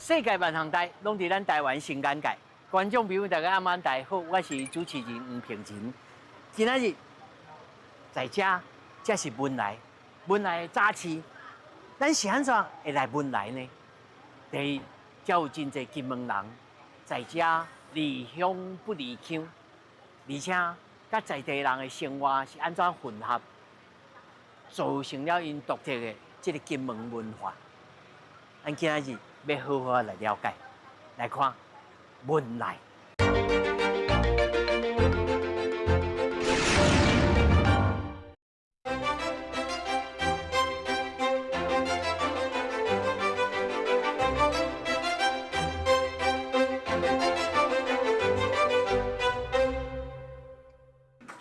世界萬項代，攏佇咱台灣新眼界。觀眾朋友大家暗暗大好，我是主持人黃平仁。今仔日在遮，這是文萊，文萊的早市。咱是按怎會來文萊呢？第一，遮有真濟金門人在遮離鄉不離鄉，而且佮在地人的生活是按怎混合，造成了𪜶獨特的這个金門文化。咱今仔日欲好好來了解，來看文萊。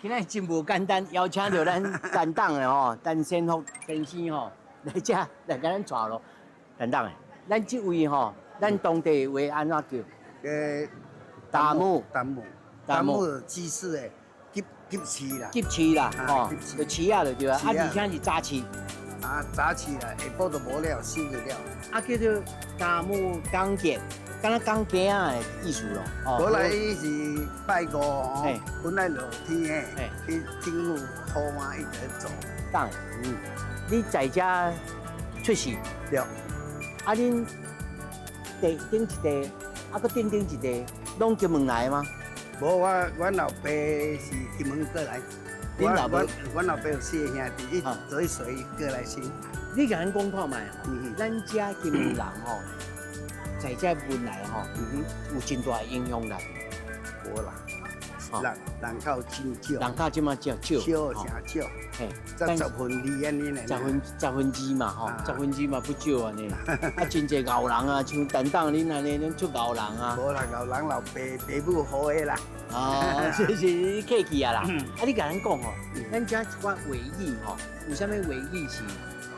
今仔日真無簡單，邀請著咱陳董的吼，陳先福先生吼來遮來共咱帶路。陳董的，咱這位吼，咱當地話按怎叫？大木，大木，大木雞翅的急急市啦，急市啦，吼，就市仔就對啊，啊，而且是早市。啊，早市啦，下晡就無了，收就了。啊，叫做大木港街，敢若港街仔的意思咯。本來是拜五吼，本來落天的，去政府好嘛，一直做。當，你在遮出世？對。啊，恁地頂一塊，啊，閣頂頂一塊，攏金門來的嗎？無，我阮老爸是金門過來。恁老爸？阮老爸有四个兄弟，伊做隨過來先。你共咱講看覓吼？咱遮金門人吼，在遮文萊吼，有真大的影響力。無啦，人人口真少。人口這馬少少。少誠少。嘿，才十分二按呢爾。十分之二嘛吼，十分之二嘛不少按呢。啊，真濟𠢕人啊，像陳董恁按呢，攏足𠢕人啊。無啦，𠢕人老爸爸母好的啦。哦，這是客氣啊啦。啊，你共咱講吼，咱遮一寡話語吼，有啥物話語是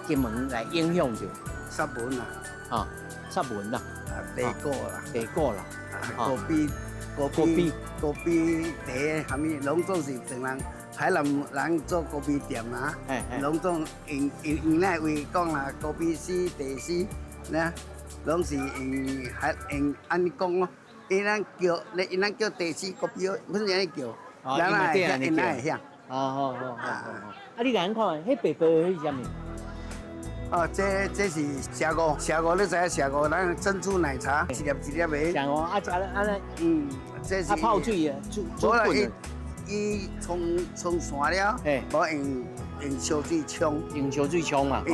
金門來影響著？薩文啦。啊，薩文啦。啊，茶果啦。茶果啦。高比高比高比茶，啥物攏總是唐人海南人做高比店啊，攏總用用用那話講啦，高比絲茶絲，呢，攏是用海用按呢講咯。𪜶咱叫，𪜶咱叫茶絲高比，不是按呢叫，咱會曉，𪜶咱會曉。哦哦哦哦哦。啊，你共咱看，彼白白的彼是啥物？哦，這是霞菇，霞菇你知影霞菇，咱珍珠奶茶一粒一粒的。霞菇啊，啊啊這是啊泡水的，煮煮滾的。伊沖沖散了，無用用燒水沖，用燒水沖嘛。啊，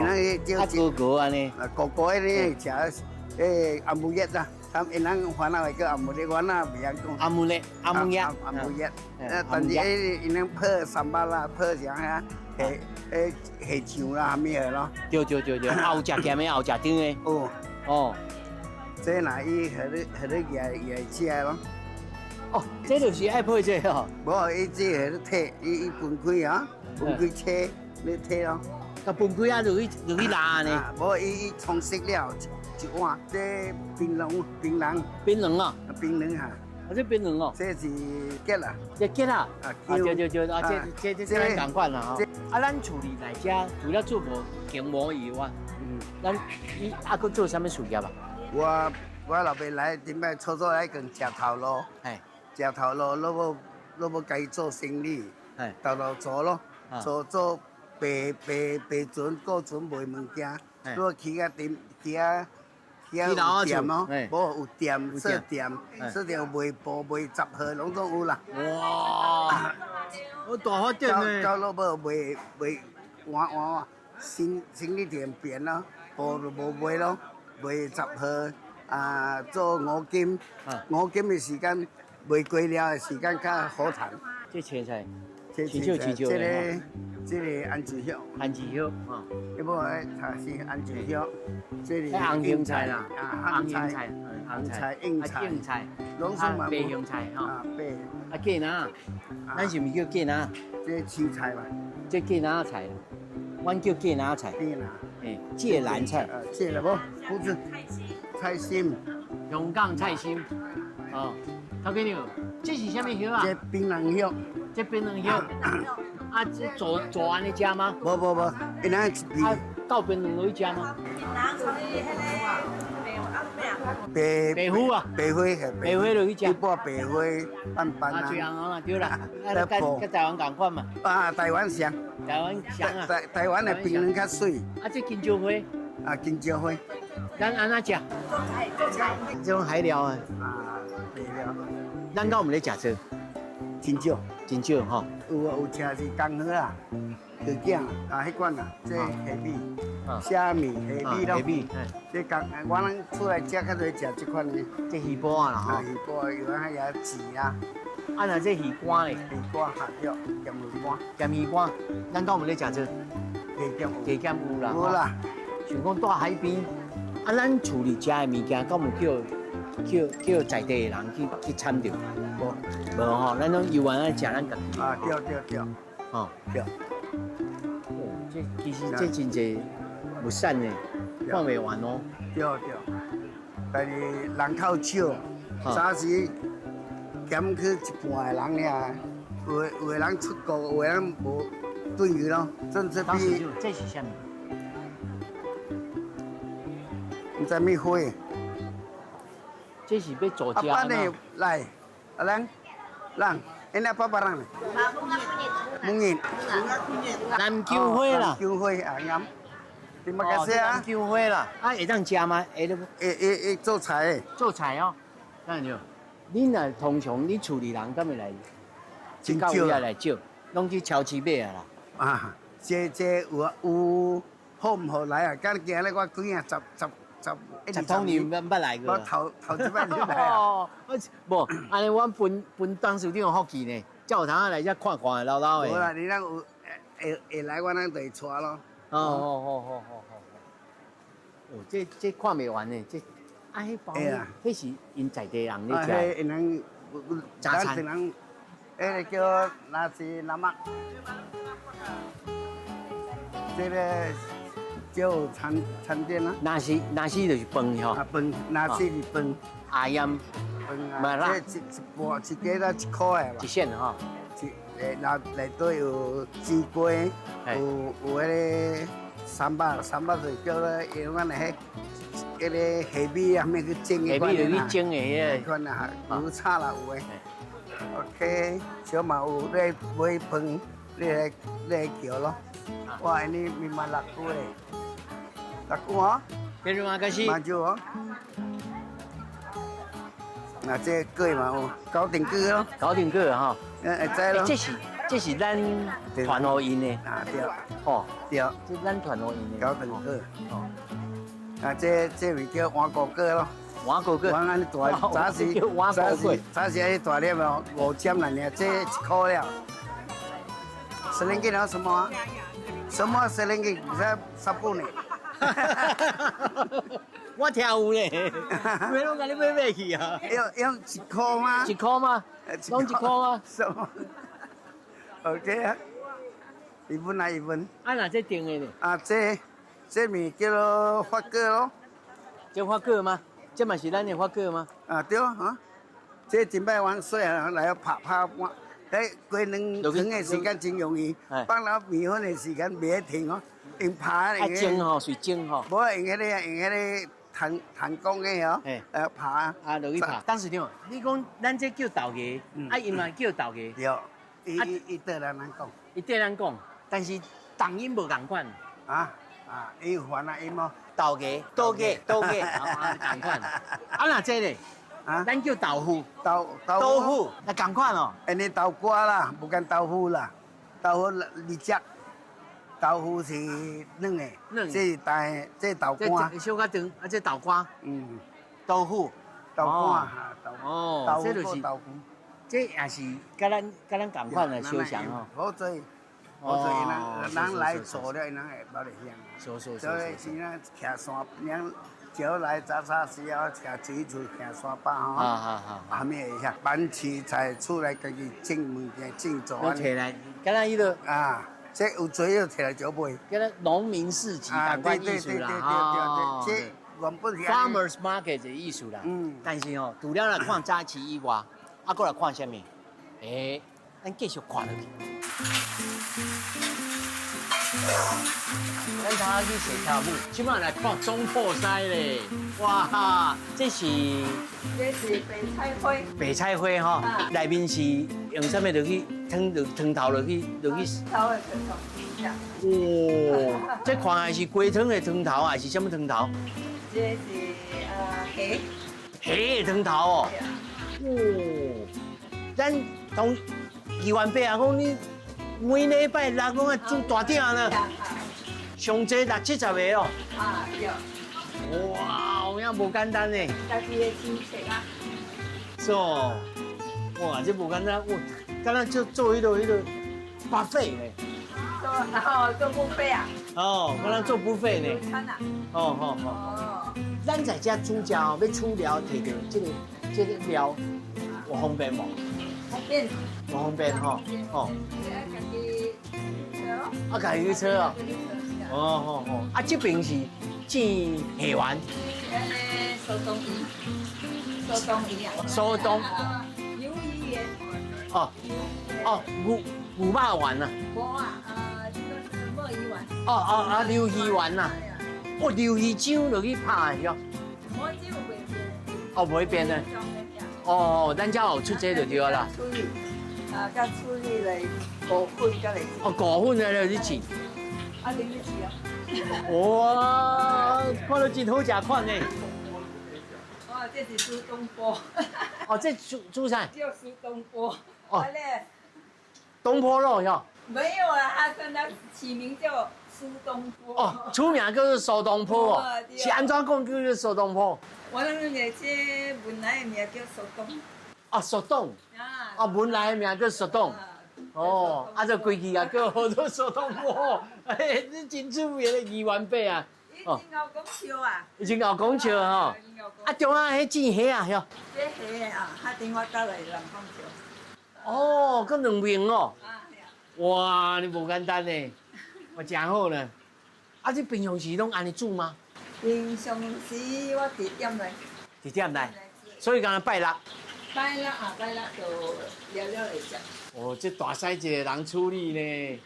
高高按呢？啊，高高彼个食，彼阿姆葉啦，他𪜶咱番仔話叫阿姆葉，我哪袂曉講。阿姆葉，阿姆葉，阿姆葉。啊，但是彼𪜶咱泡三巴啦，泡啥啊？下下下醬啦，啥物的咯？對對對對，後食鹹的，後食甜的。哦。哦。這若伊予你予你蜈蜈食咯。哦，這就是愛配這哦。無，伊這予你剔，伊伊分開啊，分開切，你剔咯。共分開啊，落去落去拉呢？無，伊伊沖熟了一碗，這檳榔檳榔。檳榔啊。檳榔哈。啊，這檳榔哦。這是桔啦。這桔啊。啊，對對對，啊，這這這這咱仝款啦吼。啊，咱厝裡來遮除了做無經貿以外，咱伊啊閣做啥物事業啊？我老爸來頂擺初初來講食頭路，食頭路，落尾落尾家己做生意，頭路做咯，做做白白白船過船賣物件，落起啊頂起啊起啊有店咯，無有店做店，做店賣布賣雜貨，攏總有啦。哇！我大發展呢。到落尾賣賣換換生生意店變咯，布就無賣咯，賣雜貨啊，做五金，五金的時間賣過了的時間較好趁。這青菜，這青少青少這个這个番薯葉，番薯葉，哦，這無是番薯葉，這是紅莧菜啦，紅菜，紅菜、莧菜、莧菜，攏總嘛白莧菜，吼，白。啊，芥藍，咱是毋是叫芥藍？這青菜嘛，這芥藍菜，阮叫芥藍菜。芥藍，哎，芥藍菜。芥了無？不是，菜心。香港菜心，哦，頭家娘，這是啥物葉啊？這檳榔葉。這檳榔葉。啊，這做做按呢食嗎？無無無，𪜶那一啊，倒檳榔落去食嗎？檳榔像你彼个咩啊咩啊？白白花啊，白花，白花落去食。一半白花半半啊，最紅啊，對啦，啊，佮台灣仝款嘛。啊，台灣像。台灣像啊。台灣的檳榔較媠。啊，這金蕉花。啊，金蕉花。咱按怎食？做菜，做菜。這種海料啊。啊，海料。咱敢有咧食這？真少，真少吼。有啊，有食是剛好啊，就囝啊，彼款啊，這蝦米、蝦米、蝦米咯。蝦米。這剛我攏厝內食較濟食這款的。這魚脯啊啦吼。魚脯有啊，遐錢啊。啊，若這魚乾咧？魚乾下藥，鹹魚乾。鹹魚乾，咱敢有咧食這？加減有。加減有啦。有啦。想講蹛海邊，啊，咱厝裡食的物件，敢有叫在地的人去參著？無，無吼，咱攏猶原愛食咱家己。啊，對對對，吼對。哦，這其實這真濟物產呢，看袂完哦。對對，但是人口少，早時減去一半的人爾，有的人出國，有的人無轉去咯。當時就這是啥物？毋知物花。這是欲做食啊，來，阿蘭，蘭，ini apa barang ni? Bunga kunyit. Mungin. 南球花啦。南球花啊，啱。Terima kasih 啊。南球花啦，啊，會當食嗎？會會會會做菜。做菜哦，那就，你若通常你厝裡人敢會來？真少。來少，攏去超市買啊啦。啊，這有有好毋好來啊？今日我幾啊十十。十通你毋捌來過？我頭頭一擺入來啊！哦，無，按呢阮分分董事長福氣呢，才有通來遮看看老老的。無啦，你若有會會來，我咱就會帶咯。哦哦哦哦哦哦！這這看袂完呢，這啊，彼包，彼是𪜶在地人咧食。啊，彼𪜶人早餐。人，彼個叫 nasi lemak？這個。叫餐餐店啦， Nasi nasi 就是飯吼，啊飯，nasi 是飯， Ayam，飯啊，這一一半一家才一箍的一線吼，一內內底有雞雞，有彼个 sambal，sambal 就叫做用咱的彼彼个蝦米啊，啥物去蒸的蝦米就去蒸的彼个款啊，牛叉啦有的。OK，小馬有咧買飯，你來叫咯。哇，ini memang laku 咧。Laku 哦。 Terima kasih。 Maju 哦。那這粿嘛有，九重粿咯。九重粿吼。會知咯。這是咱團予𪜶的。啊對。哦，對。這咱團予𪜶的。九重粿。哦。啊，這咪叫碗糕粿咯。碗糕粿。我按呢大，早時早時早時按呢大粒哦，5針來爾，這一箍了。Seringgit 什麼？什麼 seringgit？這十布呢？我聽有咧，咩攏共你買買去啊？要一箍嗎？一箍嗎？攏一箍嗎？什麼？OK 啊，一分啊一分。啊，若這定的呢？啊，這咪叫做發粿咯。這發粿嗎？這嘛是咱的發粿嗎？啊對啊，這前擺阮細漢來拍拍碗，彼雞卵湯的時間真容易，放了麵粉的時間袂停哦。用拍啊蒸吼，是蒸吼。無用彼個用彼個炭炭工的哦，拍。啊，落去拍。董事長，你講咱這叫豆芽，啊，𪜶嘛叫豆芽。對，伊對咱講。伊對咱講，但是同音無仝款。啊啊，伊有煩啊音哦。豆芽，豆芽，豆芽，啊，仝款。啊，若這咧，啊，咱叫豆腐。豆豆腐，那仝款哦。按呢豆乾啦，無共豆腐啦，豆腐二隻。豆腐是軟的，這是大的，這豆乾。小可長，啊，這豆乾。嗯。豆腐。豆乾哈，豆腐。哦，這就是豆腐。這也是佮咱仝款的相像哦。好濟，好濟，人人來做了，人會無得曉。所所以是咱徛山，人招來早早時啊，徛水厝徛山壩吼。啊啊啊！啥物會曉？晚市菜厝內家己種物件，種做。攏提來，敢若彼個。啊。這有水就提來就賣。叫做農民市集，仝款意思啦，啊，對對對對對，這原本是 Farmers Market 的意思啦。嗯。但是吼，除了來看早市以外，啊，閣來看啥物？欸，咱繼續看落去。咱頭去洗頭母，這擺來看總鋪師咧。哇，這是這是白菜花。白菜花吼，內面是用啥物落去湯落湯頭落去落去？頭的湯頭。哇，這看來是雞湯的湯頭，還是啥物湯頭？這是蝦。蝦的湯頭哦。哇，咱同議員伯啊，講你每禮拜六攏愛煮大鼎呢。上濟六七十個哦。啊，對。哇，有影無簡單呢。家己的親戚啊。是哦。哇，這無簡單，哇，敢若做做彼个彼个 buffet 呢。做，然後做 buffet 啊。哦，敢若做 buffet 呢。餐啊。哦哦哦。哦。咱在遮煮食哦，欲取料提著這个這个料，有方便無？方便。有方便吼，哦。啊，家己去揣哦。哦哦哦，啊，這邊是煎蝦丸。蘇東魚，蘇東魚啊。蘇東。魷魚圓。哦哦，牛牛肉丸啊。無啊，這個是墨魚丸。哦哦啊，魷魚丸啊。哦，魷魚漿落去拍的喲。我這有袂變。哦，袂變的。哦，咱遮有出這就對啦。處理，啊，佮處理來糊粉佮來。哦，糊粉來落去煮。啊，啉去吃啊！哇，看到真好食款呢。哇，這是蘇東坡。哦，這煮煮啥？叫蘇東坡。哦。東坡肉喲。沒有啊，他跟他起名叫蘇東坡。哦，出名叫做蘇東坡哦。是按怎講叫做蘇東坡？我諗個這文來的名叫蘇東。哦，蘇東。啊。哦，文來的名叫蘇東。哦，啊，這規氣啊，叫好做蘇東坡，哎，你真出名的議員伯啊！哦，伊真𠢕講笑啊！伊真𠢕講笑吼。啊，中間彼煎蝦啊，喲。這蝦啊，較頂我倒來人講笑。哦，閣兩面哦。哇，你無簡單呢，我誠好呢。啊，這平常時攏按呢煮嗎？平常時我佇店內。佇店內，所以敢若拜六。拜六啊，拜六就了了會食。哦，這大師一個人處理呢，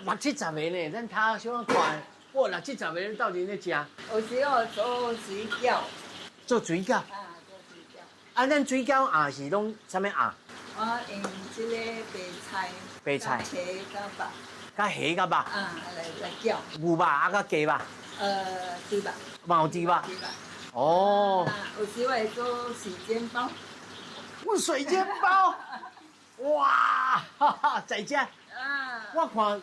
六七十個呢，咱頭小可看，哇，六七十個人鬥陣咧食。有時候做水餃。做水餃。啊，做水餃。啊，咱水餃也是攏啥物餡？我用這個白菜。白菜。蝦佮肉。佮蝦佮肉。啊，來來攪。牛肉啊，佮雞肉。豬肉。嘛有豬肉。豬肉。哦。有時我會做水煎包。我水煎包。哇，哈哈，在遮，我看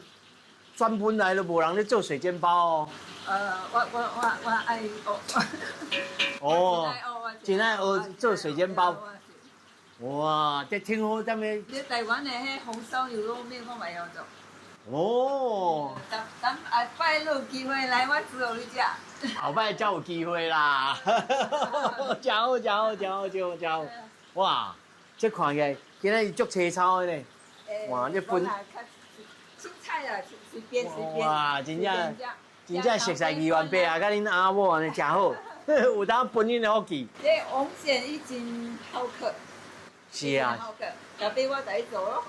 全本來都無人咧做水煎包哦。我愛學。哦，真愛學做水煎包。哇，這挺好，踮咧。你台灣的彼紅燒牛肉麵我嘛會曉做。哦。等等後擺你有機會來，我煮予你食。後擺才有機會啦。誠好，誠好，誠好，誠好，誠好。哇，這看起來。今仔日足青草的呢，哇！這分凊彩啦，隨便隨便。哇，真正真正熟似議員伯啊，佮恁阿某按呢誠好，有當分恁的福氣。這王顯伊真好客。是啊。好客，特別我來做咯。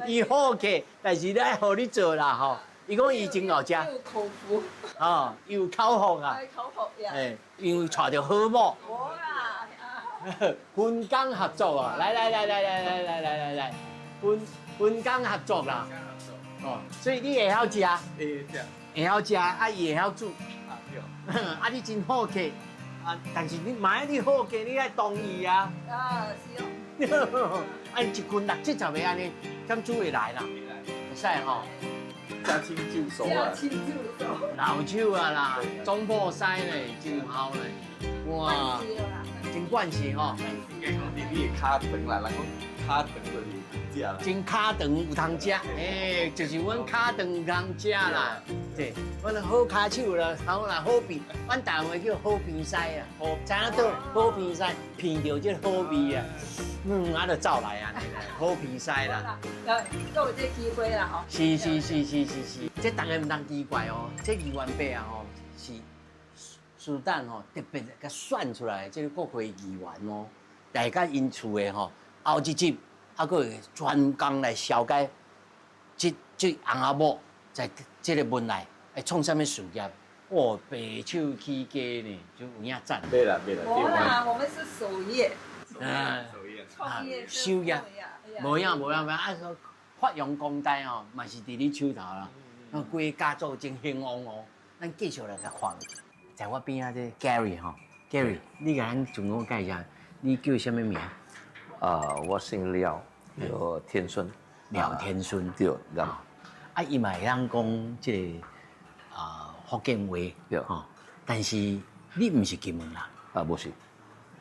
伊好客，但是咧愛予你做啦吼。伊講伊真𠢕食。有口福。哦，伊有口福啊。口福呀。哎，因為娶著好某。無啦。分工合作啊！來來來來來來來來來來，分分工合作啦。哦，所以你會曉食？會食。會曉食，啊伊會曉煮。啊對。啊你真好客，啊但是你嘛愛你好客，你愛同意啊。啊是哦。啊一群六七十个按呢，敢煮會來啦？會使吼。駕輕就熟啊！駕輕就熟。老手啊啦，總鋪師咧，真有效咧。哇！真慣勢吼，應該講佇你的跤長啦，人講跤長就是食啦。真跤長有通食，欸，就是阮跤長有通食啦。對，阮好跤手啦，好啦，好邊，阮台灣話叫好邊師啊，知影倒好邊師，闻著這個好味啊，嗯，啊就走來啊，好邊師啦。都有這機會啦吼。是是是是是是，這逐个毋通奇怪哦，這議員伯啊吼是。師旦吼特別共選出來，這個國會議員哦，來佮𪜶厝的吼，後一集，啊，閣會專工來消解這。這翁仔某在這个文內會創啥物事業？哦，白手起家呢，就有影讚。對啦對啦。無啦，我們是守業。啊，創業。守業。無影無影無影，啊，發揚光大吼，嘛是佇你手頭啦。啊，規个家族真興旺哦。咱繼續來共看。在我邊仔這 Gary 吼，Gary，你共咱自我介紹，你叫啥物名？啊，我姓廖，叫天順。廖天順。對，啊，伊嘛會當講這个啊福建話，吼。但是你毋是金門人。啊，無是。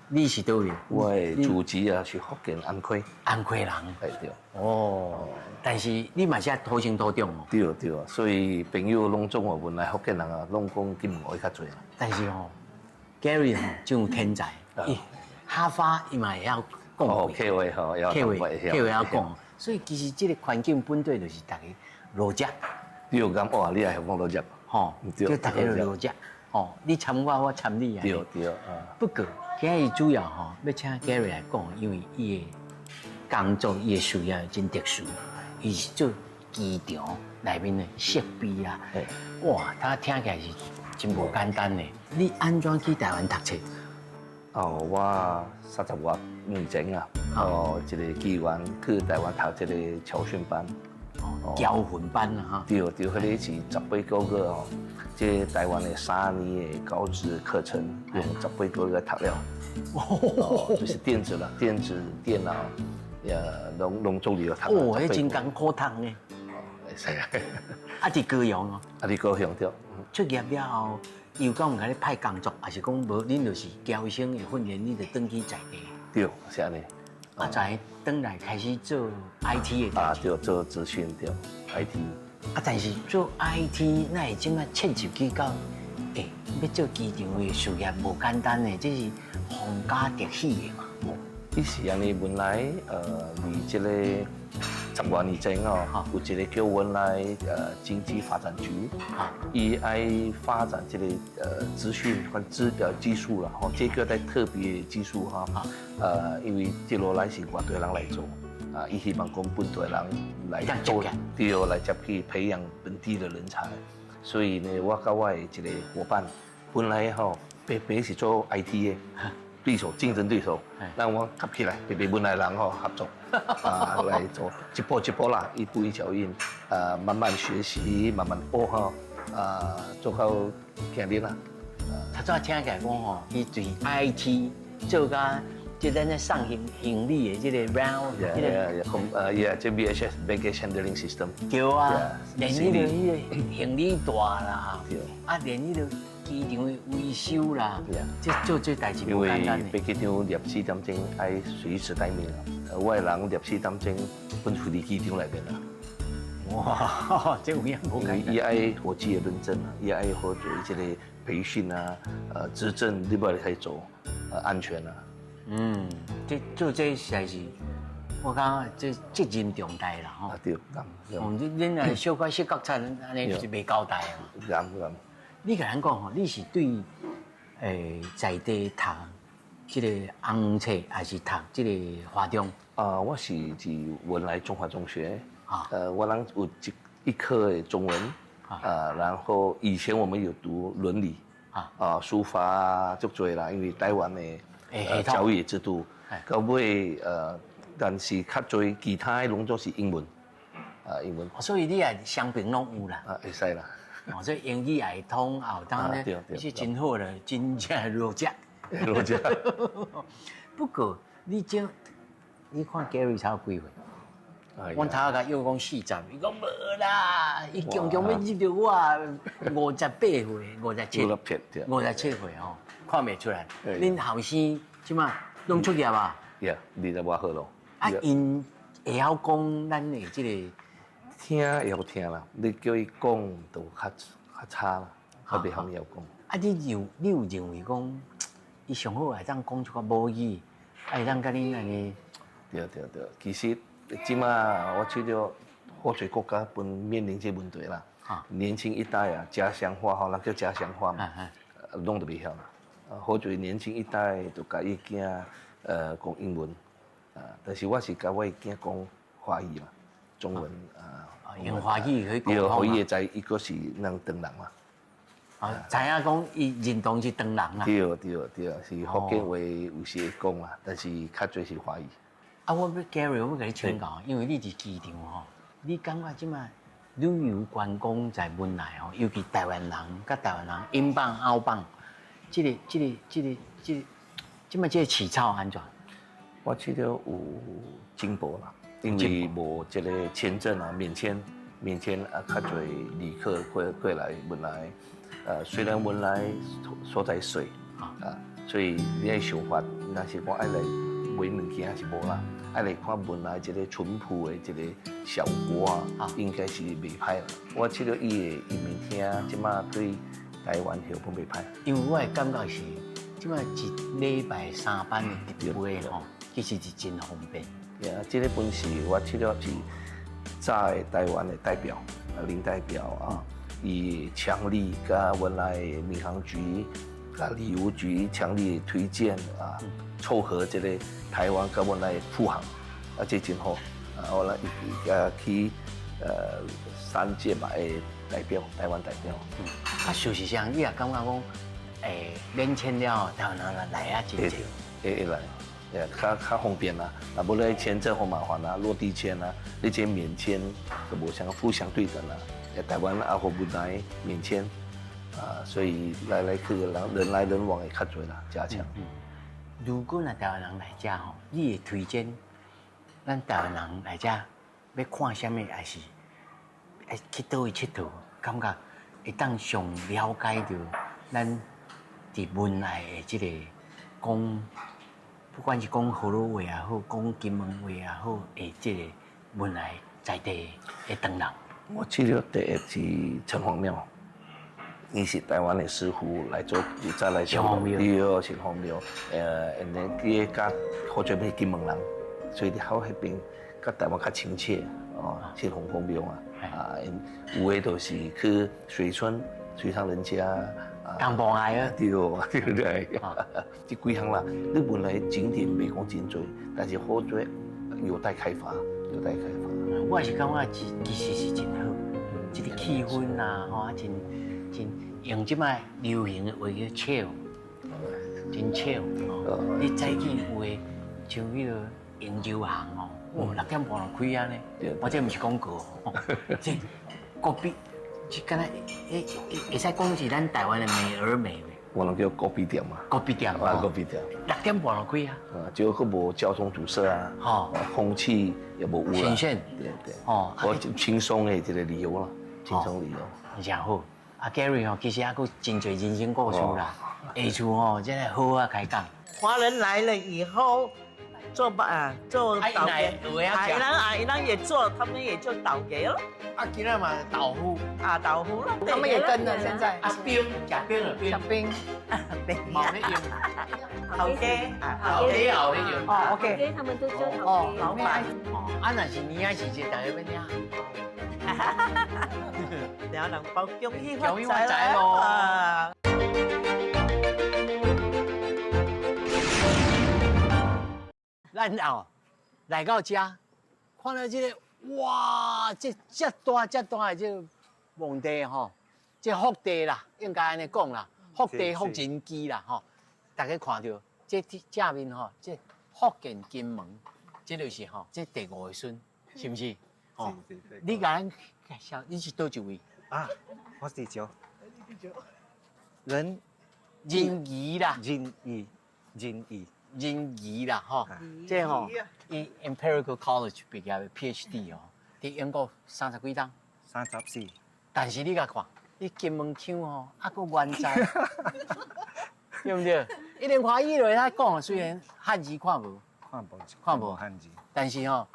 你是佗位？我的祖籍啊是福建安溪。安溪人。對對。哦，但是你嘛是土生土長哦。對對，所以朋友攏總哦，文萊福建人啊，攏講金門話較濟啦。但是吼，Gary 吼真有天才，伊客話伊嘛會曉講。哦，客話吼，客話客話會曉講，所以其實這个環境本底就是逐个邏輯。對，咁哇，你也會講邏輯。吼，就逐个邏輯。吼，你參我，我參你啊。對對啊。不過今日主要吼欲請 Gary 來講，因為伊的工作、伊的事業真特殊，伊是做機場內面的設備啊。哇，他聽起來是真無簡單的。你按怎去台灣讀冊？哦，我三十外年前啊，哦，一个機緣去台灣讀這个僑訓班。僑訓班啊，哈。對對，彼个是18個月哦，這台灣的3年的高職課程，用十八個月讀了。哦，就是電子啦，電子電腦，也攏總入讀。哦，彼真艱苦讀呢。哦，會使啊。啊，佇高雄哦。啊，佇高雄對。出業了後，又講有共你派工作，還是講無？恁就是僑生的訓練，你就轉去在地。對，是按呢。啊，才轉來開始做 IT 的。啊，對，做資訊對，IT。啊，但是做 IT，哪會這擺切入去到，欸，欲做機場的事業無簡單的，這是皇家特許的嘛。伊是按呢，本來佇這个十外年前哦，有一个叫文萊經濟發展局，伊愛發展這个資訊和技術啦，吼，這個在特別技術哈，因為接落來是外地人來做，啊，伊希望講本地人來做，對，來接去培養本地的人才，所以呢，我佮我的一个夥伴，本來吼白白是做 IT 的。對手，競爭對手，讓我合起來，別別本來人吼合作，啊來做一步一步啦，一步一腳印，啊慢慢學習，慢慢學吼，啊做到今日啦。頭拄仔聽起來講吼，伊對 IT 做甲就咱咧送行李的這个 round，這个，yeah，這 BHS baggage handling system。對啊，連彼个行李袋啦，啊連彼个機場的維修啦，這做這代誌無簡單。因為飛機場24點鐘愛隨時待命啊，我的人24點鐘分飛佇機場內面啦。哇，這有影無簡單。因為伊愛火機的認證啊，伊愛好做這个培訓啊，執證你欲來做，安全啊。嗯，這做這實在是，我感覺這責任重大啦吼。啊對，哦，你恁若小可失覺察，按呢就是袂交代啊。對對。你共咱講吼，你是對在地讀這个紅冊，還是讀這个華中？啊，我是佇文萊中華中學。啊。我人有一科的中文。啊。然後以前我們有讀倫理。啊。啊，書法啊，足濟啦，因為台灣的教育制度，到尾但是較濟其他的攏總是英文。啊，英文。所以你也雙邊攏有啦。啊，會使啦。哦，這英語也會通，也有當呢，是真好了，真正邏輯。邏輯。不過你這，你看 Gary 才有幾歲？阮頭仔共約講四十，伊講無啦，伊強強欲入著我58歲，57，57歲吼，看袂出來。恁後生這馬攏出業啊？ Yeah，20外歲咯。啊，𪜶會曉講咱的這个。聽會曉聽啦，你叫伊講就較較差啦，較袂曉曉講。啊，你有認為講，伊上好會當講一寡母語，啊會當佮恁按呢？對對對，其實這馬我覺得好濟國家本面臨這問題啦。年輕一代啊，家鄉話吼，人叫家鄉話嘛，攏都袂曉啦。好濟年輕一代就共伊囝講英文，啊，但是我是共我的囝講華語啦。中文啊，用華語去溝對，通。予伊會知伊閣是咱唐人嘛。啊，知影講伊認同是唐人啦。對對對，是福建話有時會講啦，但是較濟是華語。啊，我欲 Gary，我欲共你請教，因為你佇機場吼，你感覺這擺旅遊觀光在文萊吼，尤其台灣人佮台灣人 inbound outbound，這個這個這個這個，這擺這個市場按怎？我覺得有進步啦，因為無這個簽證啊，免簽免簽啊，較濟旅客過來文萊。雖然文萊所在細啊，所以你的想法，若是講愛來買物件是無啦，愛來看文萊這個淳樸的這個效果啊，應該是袂歹啦。我覺得伊的移民廳這擺對台灣效果袂歹。因為我的感覺是，這擺一禮拜三班的直飛吼，其實是真方便。對啊，這個本是我覺得是在台灣的代表，林代表啊。伊強力佮文萊民航局、佮旅遊局強力推薦啊，撮合這個台灣佮文萊復航，啊，這真好啊！我來去三屆吧的代表，台灣代表。啊，事實上，你也感覺講，免簽了，台灣人來啊真濟，會來，較較方便啦。啊，無咧簽證好麻煩啊，落地簽啊，你這免簽就無相互相對等啦。台灣啊，予文萊免簽啊，所以來來去人人來人往會較濟啦，加強。如果若台灣人來遮吼，你會推薦咱台灣人來遮欲看啥物，還是愛去佗位𨑨迌？感覺會當上了解著咱佇文萊的這個講，不管是講河洛話也好，講金門話也好，的這個文萊在地的唐人。我記得第一是城隍廟，伊是台灣的師傅來做，再來城隍廟，對，城隍廟，因為伊佮好做咩金門人，所以佇好彼邊佮台灣較親切，哦，城隍廟啊，啊，有的就是去水村水上人家，東部愛啊，對對對，這幾項啦，你本來景點袂講真濟，但是好多有待開發，有待開發。我也是感覺其實是真好，這個氣氛啊，吼啊，真真用這擺流行的話叫 chill，真 chill 哦。你早起有的像彼個永州行哦，哦，6點半就開啊呢。我這毋是廣告，這國幣，這敢若會會使講是咱台灣的美而美袂？我攏叫咖啡店嘛，咖啡店啊，咖啡店，6點半就開啊，啊，就閣無交通堵塞啊，吼，空氣也無污染，新鮮，對對，哦，我輕鬆的這個旅遊啦，輕鬆旅遊，真好。啊，Gary 吼，其實還閣真濟人生故事啦，下次吼，真的好好開講。華人來了以後，做吧，做導遊，啊，伊人啊，伊人也做，他們也做導遊咯。啊，今仔嘛豆腐，啊，豆腐咯，他們也跟了，現在。啊，冰，食冰了冰。食冰。冰。冇咧用。頭家，頭家後咧用。哦，OK。他們都做頭家。哦，老闆。哦，啊，若是年仔時節，大家欲領。哈哈哈哈哈！兩人包恭喜發財咯。咱哦來到遮，看到這個，哇！這遮大遮大的這個墓地吼，這福地啦，應該按呢講啦，福地福人居啦吼。大家看著這正面吼，這福建金門，這就是吼，這第五個孫，是毋是？哦，你共咱介紹，你是佗一位？啊，我是第九。仁仁義啦，仁義，仁義。仁義啦，吼，這吼，伊 Imperial College 畢業的 PhD 哦，佇英國三十幾冬。34。但是你共看，你金門腔吼，猶閣原在，對毋對？伊連華語就會使講，雖然漢字看無，看無，看無漢字。但是吼，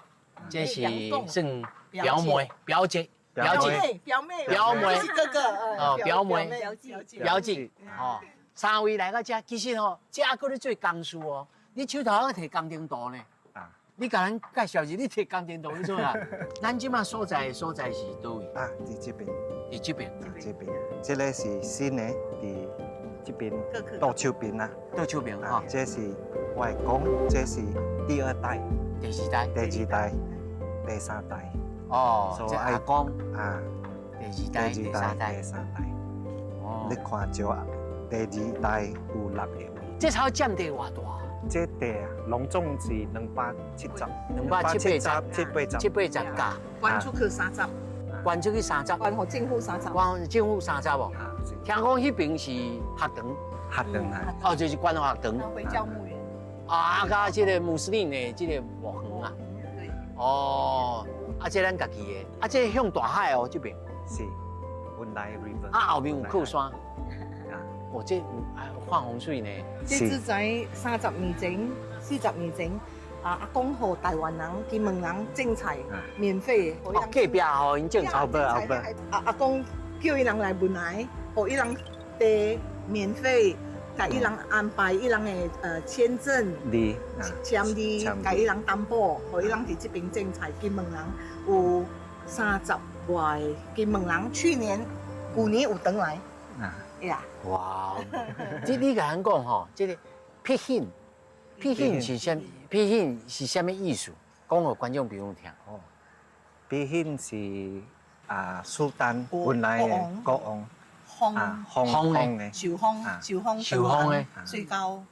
這是算表妹、表姐、表姐、表妹、表妹、哥哥，哦，表妹、表姐、表姐，哦。三位來到遮，其實吼，遮閣咧做工事哦。你手頭還提工程圖呢？啊！你共咱介紹一下，你提工程圖你做啥？咱這馬所在的所在是佗位？啊，佇這邊。佇這邊。佇這邊，這個是新的，佇這邊倒手邊啦。倒手邊哈。這是我的公，這是第二代。第二代。第二代，第三代。哦，這阿公啊，第二代、第三代、第三代。哦，你看少第二代有六個位。這草佔地偌大？這地啊，攏總是270， 270、七八十、七八十甲。捐出去三十，捐出去三十，捐予政府三十，捐政府三十哦。聽講彼邊是學堂，學堂啊，哦，就是捐予學堂。回教墓園。啊，佮這个穆斯林的這个墓園啊。對。哦，啊，這咱家己的，啊，這向大海哦，這邊。是，文萊 River。啊，後面有靠山。哦，這有啊，看風水呢。這是在30年前、40年前，啊，阿公予台灣人、金門人種菜，免費。哦，隔壁予𪜶種菜。後壁後壁。阿阿公叫伊人來文萊，予伊人地免費，共伊人安排伊人的簽證、簽字，共伊人擔保，予伊人佇這邊種菜。金門人有30外个金門人，去年、舊年有轉來。呀！哇！這你共咱講吼，這个撇興，撇興是啥？撇興是啥物意思？講予觀眾朋友聽。哦，撇興是啊，蘇丹文萊的國王，封封的，受封，受封，受封的，最高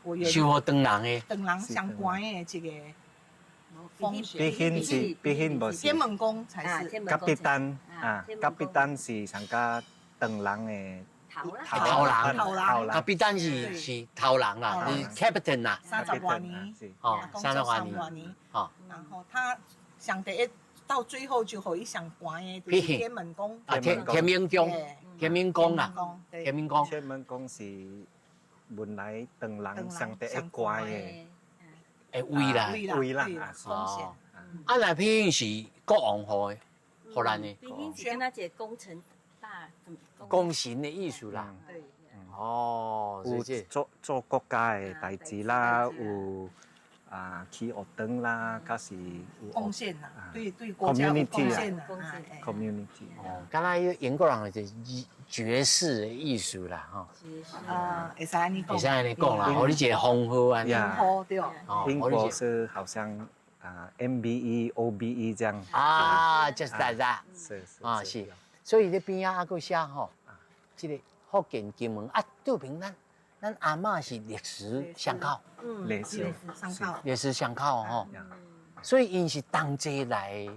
受予唐人的，唐人上懸的一个封。撇興是撇興，無是天門宮才是。甲必丹啊，甲必丹是上加唐人的。頭人，頭人，卡比丹是頭人啦，是 captain 啦。三十外年，哦，30外年，哦。然後他上第一到最後就予伊上懸的，就是天門宮。啊，天明宮，天明宮啦，天明宮。天門宮是文萊唐人上第一懸的，的位啦，位啦，哦。啊，那偏是國王予的，予咱的。偏是敢若一個工程。功臣的意思啦，對，哦，有做做國家的代誌啦，有啊去學堂啦，較是有貢獻啦，對對國家有貢獻啦，community。哦，敢若英國人就是爵士的意思啦，吼。啊，會使按呢講，會使按呢講啦，予你一個封號按呢。封號對。英國是好像啊 MBE、OBE 這樣。啊，就是大家。是是。啊是。所以咧邊仔還閣寫吼，這个福建金門啊，對平咱阿嬤是歷史相口，歷史相口，歷史相口吼。所以𪜶是同齊來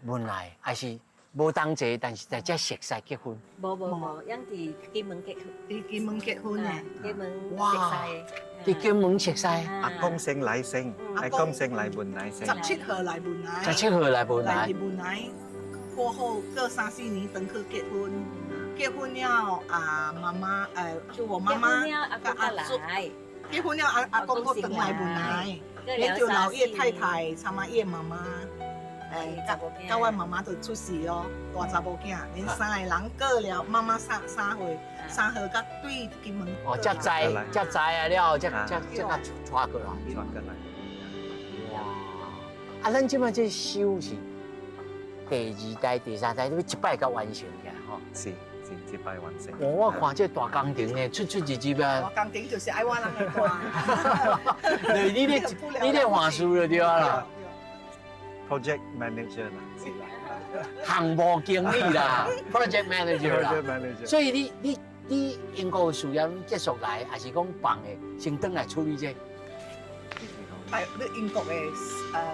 文萊，還是無同齊，但是在遮熟似結婚。無無無，𪜶佇金門結婚，佇金門結婚的，金門熟似。佇金門熟似。阿公先來先，阿公先來文萊先。17號來文萊。17號來文萊。來文萊。過後過3、4年，轉去結婚，結婚了啊，媽媽，就我媽媽，阿公來，結婚了阿公閣轉來文萊，你就老葉太太，參媽葉媽媽，佮阮媽媽就出世咯，大查某囝，𪜶3个人過了，媽媽三歲，3歲佮對金門。哦，才知才知啊了，才才才佮帶過來，帶過來。哇！啊，咱這擺這修是。第二代、第三代，你欲一擺共完成起來吼。是是，一擺完成。我看這大工程呢，出出入入啊。大工程就是愛我人來看。對，你咧你咧話事就對啦。 Project manager 啦，是啦。項目經理啦，Project manager 啦。 Project manager。所以你英國的事業結束來，還是講放的，先轉來處理這個。你英國的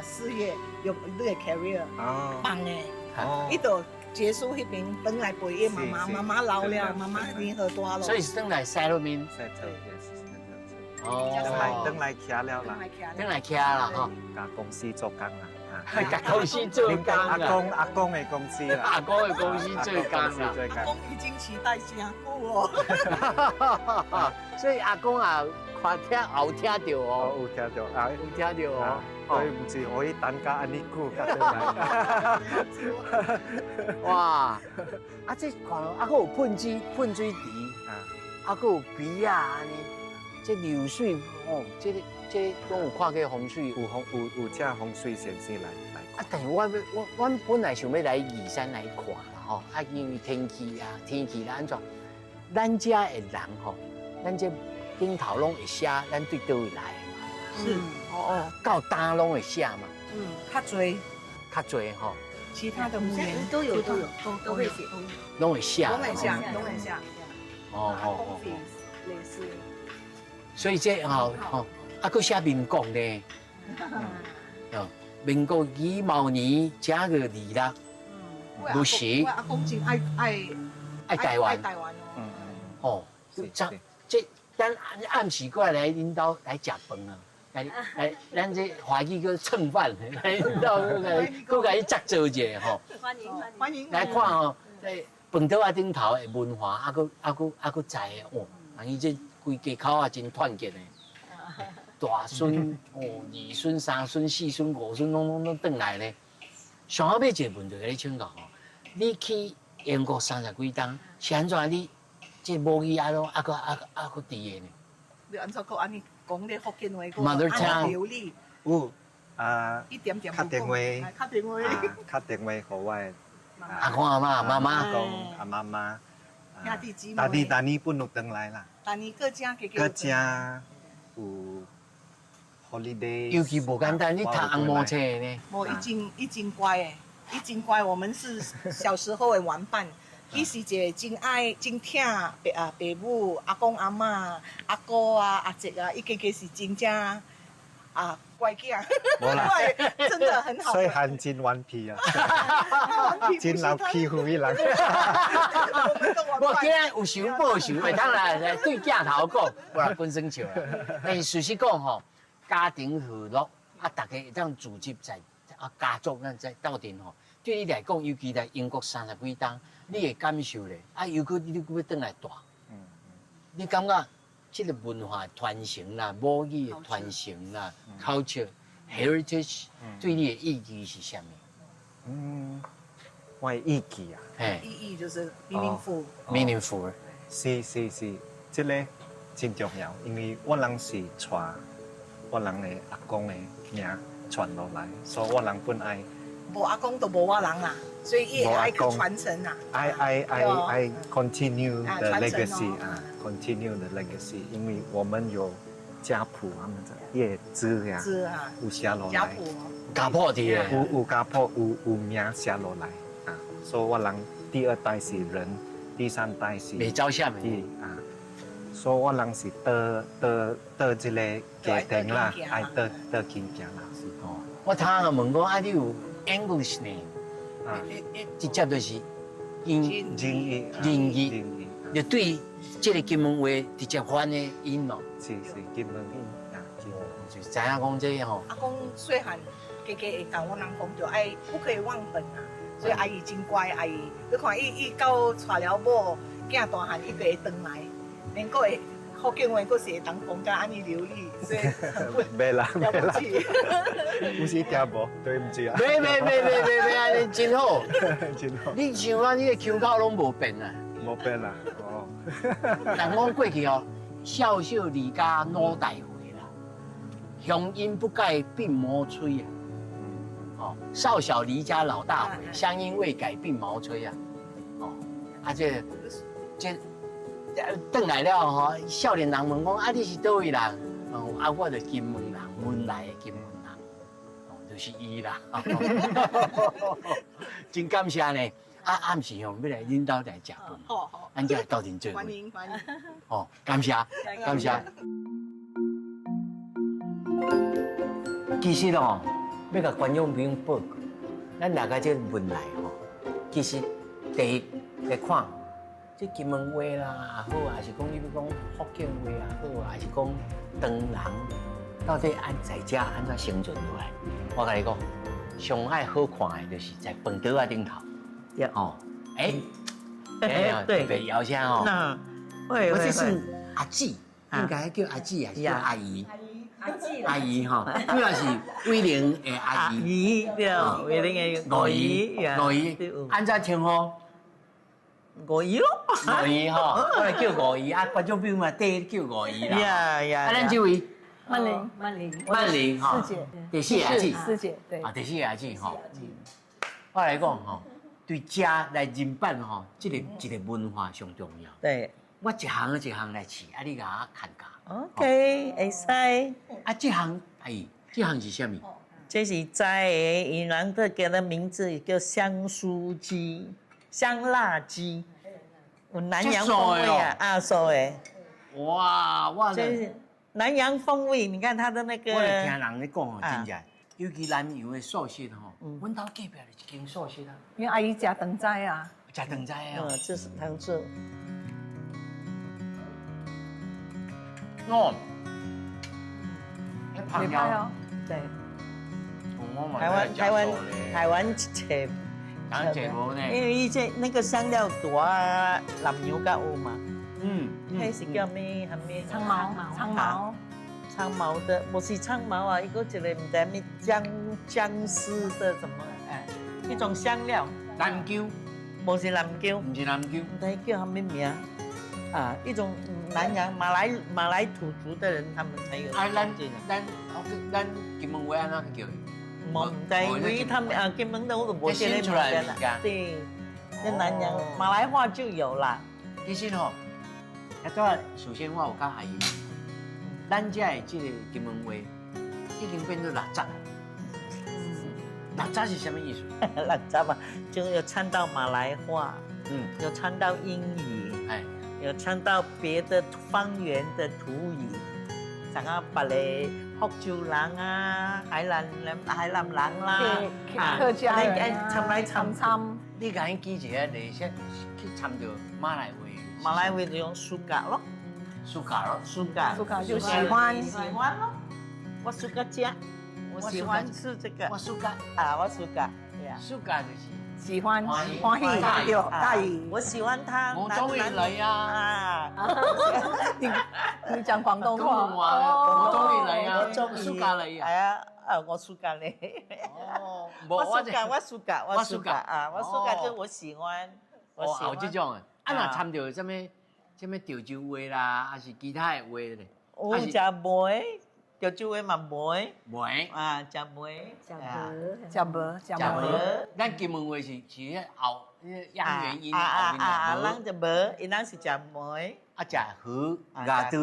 事業，用你的 career 放的，伊就結束彼邊，轉來陪伊媽媽，媽媽老了，媽媽年歲大了，所以是轉來 settlement。哦，轉來徛了啦，轉來徛啦吼，共公司做工啦，共公司做工啦，阿公的公司啦，阿公的公司做工啦，阿公已經期待真久哦，所以阿公啊。看聽有聽著哦，有聽著啊，有聽著哦，所以毋是予伊等甲按呢久才轉來。哇！啊，這看落啊，閣有噴水池，啊，閣有埤仔按呢，這流水哦，這个這攏有看過風水，有風有有請風水先生來來。啊，但是我本來想欲來義山來看啦吼，啊，因為天氣啊，天氣啦按怎，咱遮的人吼，咱這。頂頭攏會寫，咱對佗位來的嘛？是，哦哦，到今攏會寫嘛？嗯，較濟，較濟吼。其他的母語都有都有都會寫，攏會寫，攏會寫，攏會寫。哦哦哦，類似。所以這吼吼，啊，閣寫民國呢？哦，民國乙卯年正月二六，無時。我阿公真愛愛愛台灣，愛台灣哦。哦，這這咱暗時過來來恁兜來食飯啊，來來，咱這華語叫蹭飯，來恁兜閣共你接做一下吼。歡迎歡迎。來看吼，這飯桌仔頂頭的文化，啊閣啊閣啊閣在的哦，人伊這規家口啊真團結的。大孫哦，二孫、三孫、四孫、五孫，攏攏攏轉來咧。上後尾一個問題，共你請教吼，你去英國三十幾冬，是按怎你這母語啊攏啊閣啊啊閣佇的呢？你按怎閣按呢講咧福建話， Mother tongue 流利。有啊，一點點。敲電話，敲電話，敲電話予我的阿公阿嬤、媽媽，公阿媽媽，兄弟姊妹。但你但你本有轉來啦。但你閣遮加閣遮有 holiday。尤其無簡單，你讀紅毛冊呢？無，伊真伊真乖的，伊真乖。我們是小時候的玩伴。伊是一個真愛、真疼爸啊、爸母、阿公阿嬤、阿哥啊、阿姐啊，伊家己是真正啊乖囝。無啦，真的很好。細漢真頑皮啊，真老欺負伊人。我今仔有仇報仇，會當來來對鏡頭講，我本身笑啦。但是事實講吼，家庭和樂啊，大家會當組織在啊家族咱在鬥陣吼。對你來講，尤其來英國三十幾冬，你會感受咧。啊，尤其你閣欲轉來蹛，你感覺這個文化傳承啦、母語的傳承啦、culture heritage 對你的意義是啥物？嗯，我的意義啊，意義就是 meaningful。 meaningful。是是是，這個真重要，因為我人是帶我人的阿公的名傳落來，所以我人本愛。無阿公就無我人啦，所以伊會愛去傳承啊。愛 continue the legacy 啊，continue the legacy，因為我們有家譜啊，麼子也知呀，有寫落來。家譜。家譜佇咧。有家譜，有名寫落來啊，所以我人第二代是人，第三代是。袂走啥物。啊，所以我人是倒倒倒這個家庭啦，愛倒倒親行啦。是哦。我頭仔問講啊，你有 English 呢？直接就是音音音譯，就對這個金門話直接翻的音咯。是是金門音啊，就知影講這個吼。阿公細漢，家家會教阮人講，就愛不可以忘本啊。所以阿姨真乖，阿姨，你看伊伊到娶了某，囝大漢，伊就會轉來，連閣會福建話閣是會當講甲按呢流利，所以很不袂啦了不起。有時聽無，對毋住啊。袂袂袂袂袂袂，按呢真好，真好。你像啊，你的腔口攏無變啊。無變啦，哦。人講過去哦，少少離家老大回啦，鄉音不改鬢毛衰啊。哦，少小離家老大回，鄉音未改鬢毛衰啊。哦，啊這這轉來了吼，少年人問講啊，你是佗位人？哦，啊，我就金門人，文萊的金門人，哦，就是伊啦。真感謝呢。啊，暗時吼，欲來恁兜來食飯，好好，咱才鬥陣做伙。歡迎歡迎。哦，感謝感謝。其實哦，欲共觀眾朋友報告，咱來到這文萊吼，其實第一來看，這金門話啦也好，還是講你欲講福建話也好，還是講唐人到底按在遮按怎生存落來？我共你講，上愛好看的就是在飯桌仔頂頭。哦，欸，對，別搖聲哦。會我這是阿姊，應該叫阿姊還是叫阿姨？阿姊，阿姨吼，主要是偉玲的阿姨。姨對，偉玲的五姨，五姨，按怎稱呼？五姨咯。五姨吼，我來叫五姨啊，觀眾朋友嘛，對叫五姨啦。呀呀。啊，咱這位。曼玲，曼玲，曼玲吼，四姐，第四個阿姊，四姐，對。啊，第四個阿姊吼。我來講吼。對遮來認辦吼，這個一個文化上重要。對，我一項一項來試，啊，你共我看教。 OK，會使。啊，這項，阿姨，這項是啥物？這是齋的，伊人都叫的名字叫香酥雞、香辣雞，有南洋風味啊，啊，素的。哇，哇！這是南洋風味，你看它的那個。我來聽人咧講哦，真正，尤其南洋的素食吼，阮兜隔壁就一間素食啊。因為阿姨食長齋啊。食長齋啊。嗯，這是糖醋。哦。朋友。對。台灣台灣台灣切，因為以前那個香料多啊，南洋較有嘛。嗯，那是叫咩？啥物？長毛，長毛，長毛的，不是長毛啊，一個一個毋知咩薑薑絲的什麼，哎，一種香料。南姜，不是南姜，毋是南姜，毋知叫啥物名啊？一種南洋馬來馬來土族的人，他們才有。啊，咱咱咱金門話按怎叫？我毋知，因為他們啊，金門的我都無這個出來的。對，那南洋馬來話就有啦。其實吼，啊，首先我有佮阿姨，咱遮的這個金門話已經變做垃圾。垃圾是啥物意思？垃圾嘛，就有摻到馬來話，嗯，有摻到英語，哎，有摻到別的方言的土語，像啊，別个福州人啊，海南人、海南人啦，客家人啊，摻來摻摻。你共伊記一下，你先去摻著馬來話。馬來話就用 suka 咯，suka 咯，suka， suka 就喜歡，喜歡咯。我 suka 食，我喜歡吃這個。我 suka 啊，我 suka， suka 就是喜歡，歡喜，對，大意。我喜歡他。我終於來啊！你你講廣東話。我終於來啊！我 suka 來啊！係啊，啊我 suka 你。哦，我 suka，我 suka，我 suka 啊，我 suka 就我喜歡。我喜歡這種啊。啊，若參著啥物啥物潮州話啦，還是其他的話咧？有食糜，潮州話嘛糜。糜啊，食糜。食無，食無，食無。咱金門話是是彼後，彼陽元音後面啊啊，咱就無，伊咱是食糜。啊，食河牙刀，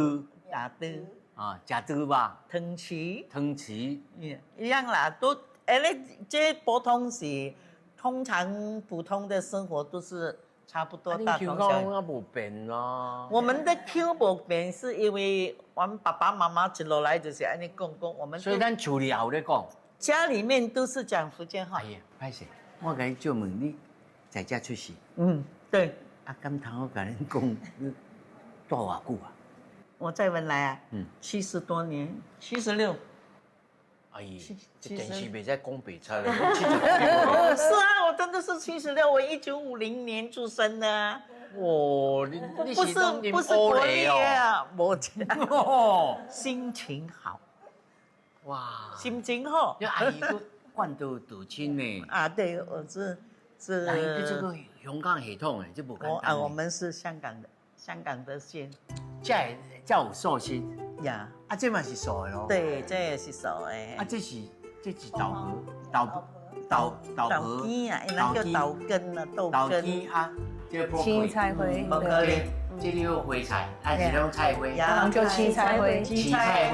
牙刀。啊，食刀吧。湯匙。湯匙。一樣啦，都哎，咧，這普通是通常普通的生活都是。差不多大同小異。我無變咯。我們的腔無變，是因為我們爸爸媽媽一路來就是按呢講講，我們。所以咱厝裡也有咧講。家裡面都是講福建話。哎呀，歹勢，我共你借問你，在遮出世？嗯，對。啊，敢通我共恁講，你住偌久啊？我在文萊啊，嗯，70多年，76。哎，這電視袂使講白賊了。是啊，我真的是76，我1950年出生的。哦，你你不是不是國語啊，我心情好。哇，心情好。你阿姨閣慣到道親呢？啊，對，我是是。你這個香港血統的，這無簡單。啊，我們是香港的，香港的線。這才有素食呀，啊，這嘛是素的咯。對，這也是素的。啊，這是這是豆芽，豆豆豆豆根啊，伊人叫豆根啊，豆根啊，這個青菜花，對，這個花菜，啊是種菜花，人叫青菜花，青菜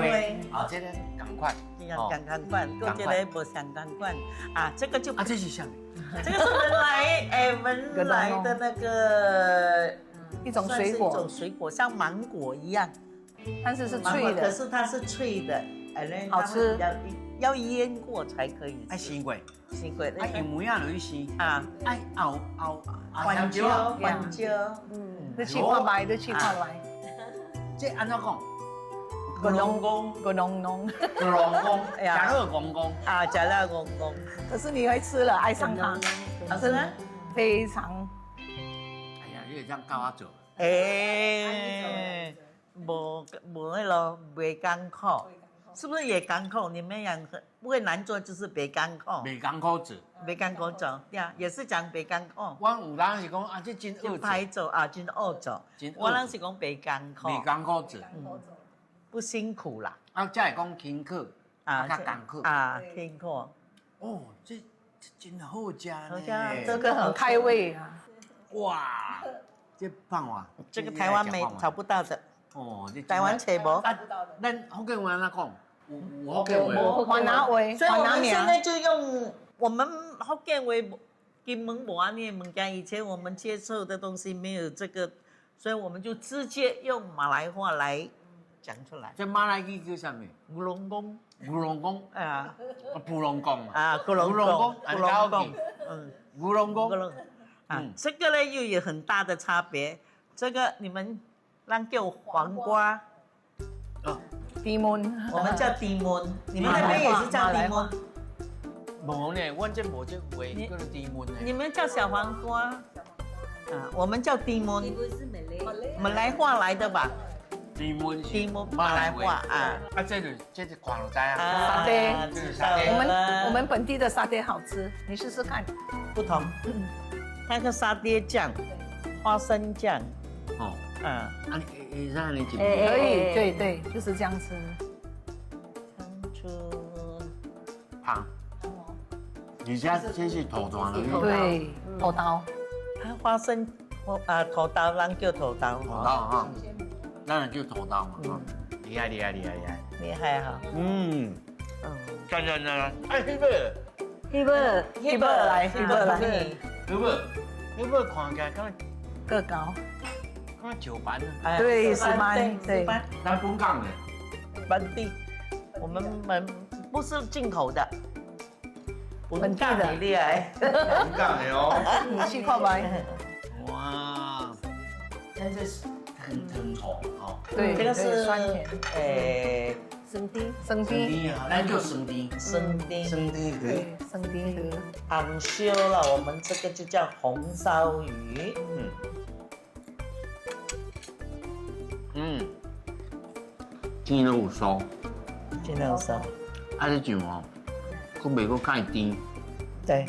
花，啊，這個仝款，仝仝款，閣這個無相仝款，啊，這個就啊，這是啥物？這個是文萊，哎，文萊的那個。一種水果，一種水果像芒果一樣，但是是脆的。可是它是脆的，好吃，要醃過才可以。愛生過，生過，啊用梅仔落去生啊，愛熬熬番椒，番椒，嗯，你試看覓，你試看覓。這按怎講？個濃公，個濃濃，個濃公，食好公公啊，食了公公。可是你會吃了愛上它，好吃嗎？非常。你會當教我做？欸，無無彼囉，袂艱苦，是不是也艱苦？你們講不會難做，就是袂艱苦。袂艱苦做，袂艱苦做，對啊，也是講袂艱苦。我有人是講啊，這真惡做。做啊，真惡做。我人是講袂艱苦。袂艱苦做，不辛苦啦。啊，才會講辛苦，啊，較艱苦啊，辛苦。哦，這這真好食呢。這個很開胃啊。哇！這放哇，這個台灣沒找不到的。哦，台灣揣無。咱福建話按怎講？有福建話。雲南話，所以我們雲南名。現在就用我們福建話，金門無按呢的物件，以前我們接受的東西沒有這個，所以我們就直接用馬來話來講出來。這馬來語叫啥物？牛龍公牛龍公，啊布隆公啊，古龍公，古龍公，嗯，牛龍公，啊，這個呢又有很大的差別。這個你們讓叫黃瓜，啊，甜燜，我們叫甜燜，你們那邊也是叫甜燜？無呢，阮這無這話叫做甜燜呢。你們叫小黃瓜，啊，我們叫甜燜。是馬來話來的吧？甜燜甜燜馬來話啊。啊，這就這就看就知啊。沙爹，沙爹。我們本地的沙爹好吃，你試試看。不同，它個沙爹醬、花生醬。哦，啊，啊，你讓你可以，對對，就是這樣吃。出香，而且這是土豆的。對，土豆。它花生，啊，土豆，咱叫土豆。土豆哈，咱叫土豆嘛。厲害厲害厲害厲害。厲害哈。嗯。嗯。讚讚讚！哎，彼個，彼個，彼個來，彼個來，彼個，彼個看起來敢個高。敢石斑啊？對，石斑，對。咱本港的，本地，我們本不是進口的，本地的，厲害，本港的哦。你試看覓。哇，真是很甜醋哦。對，這個是酸甜。誒，酸甜，酸甜啊，咱叫酸甜，酸甜，酸甜對，酸甜魚。紅燒了，我們這個就叫紅燒魚。嗯。嗯，甜攏有酥，甜攏有酥。啊，這醬哦，閣袂閣介甜。對。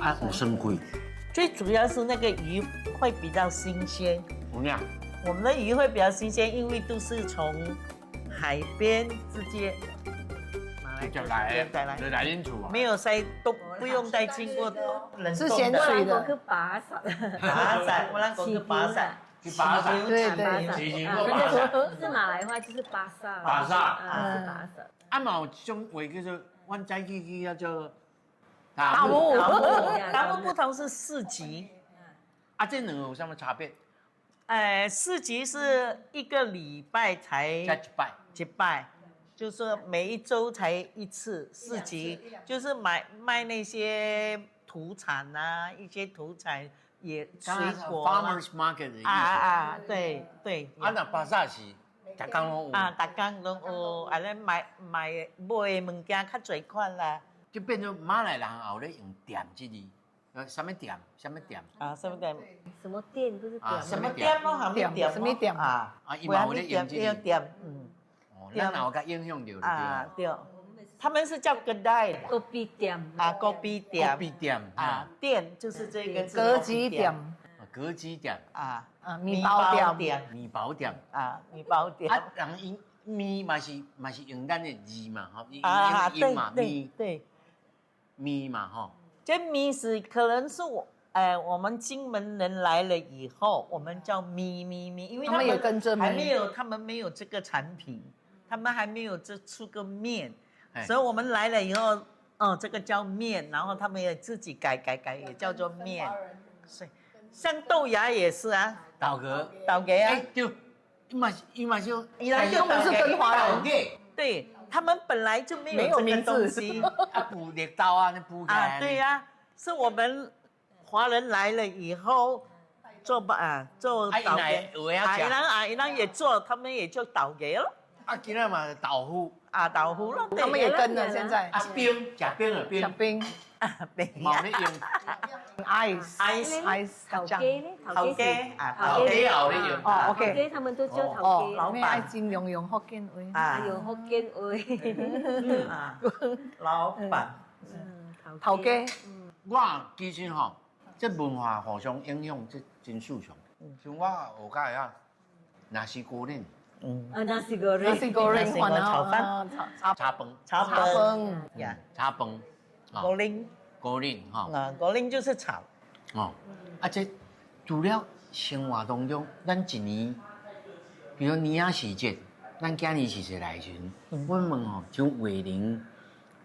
啊，有酸氣。最主要是那個魚會比較新鮮。有影。我們的魚會比較新鮮，因為都是從海邊直接直接來，來來恁厝啊。沒有再都不用再經過冷凍是鹹水的。去巴剎。巴剎，我咱講去巴剎。去巴剎。對對。是馬來話就是巴剎。巴剎。啊，是巴剎。啊嘛有一種話叫做，阮早起去叫做大木。大木不同是市集。啊，這兩個有啥物差別？市集是一個禮拜才一擺，一擺，就是說每一週才一次市集，就是買賣那些土產啊，一些土產也水果。 Farmers market 的意思。啊啊，對對。啊，若巴剎是，逐工攏有。啊，逐工攏有，啊，咧買買買的物件較濟款啦。就變做馬來人也有咧用店這字。啥物店？啥物店？啊，啥物店？什麼店？不是店。什麼店咯？啥物店？什麼店啊？啊，伊嘛有咧用這個店，嗯。哦，咱也有共影響著。啊，對。他們是叫 kedai。咖啡店。啊，咖啡店。咖啡店。啊，店就是這個字。格子店。格子店。啊啊，麵包店。麵包店。啊，麵包店。啊，人用麵嘛是嘛是用咱的字嘛，吼，啊，對對對。麵嘛，吼。這麵是可能是我，我們金門人來了以後，我們叫咪咪咪，因為他們也跟着還沒有，他們沒有這個產品，他們還沒有這出個麵，所以我們來了以後，哦，這個叫麵，然後他們也自己改改改，也叫做麵。所以，像豆芽也是啊，豆芽，豆芽啊，對，伊嘛是伊嘛是，他們是跟華人，對，他們本來就沒有這個東西，啊，補綠豆啊，那補啊，對呀，是我們華人來了以後做吧啊，做豆芽，啊，伊人啊，伊人也做，他們也做豆芽咯。啊，今仔嘛豆腐，啊，豆腐咯，他們也跟了現在。啊，冰，食冰啊，冰。食冰。啊，冰。嘛咧用。 ice ice ice 頭家呢？頭家啊，頭家後咧用。哦，OK。他們都叫頭家。老闆。盡量用福建話。啊，用福建話。啊，老闆。嗯，頭家。我其實吼，這文化互相影響，這真順暢。像我學甲會曉，nasi goreng。嗯。啊，nasi goreng。 nasi goreng，炒飯。炒飯。炒飯。呀，炒飯。 Goreng。 Goreng 吼。啊，goreng 就是炒。哦，啊，這除了生活當中，咱一年，比如年仔時節，咱今日是來時陣，我問吼，像慧玲，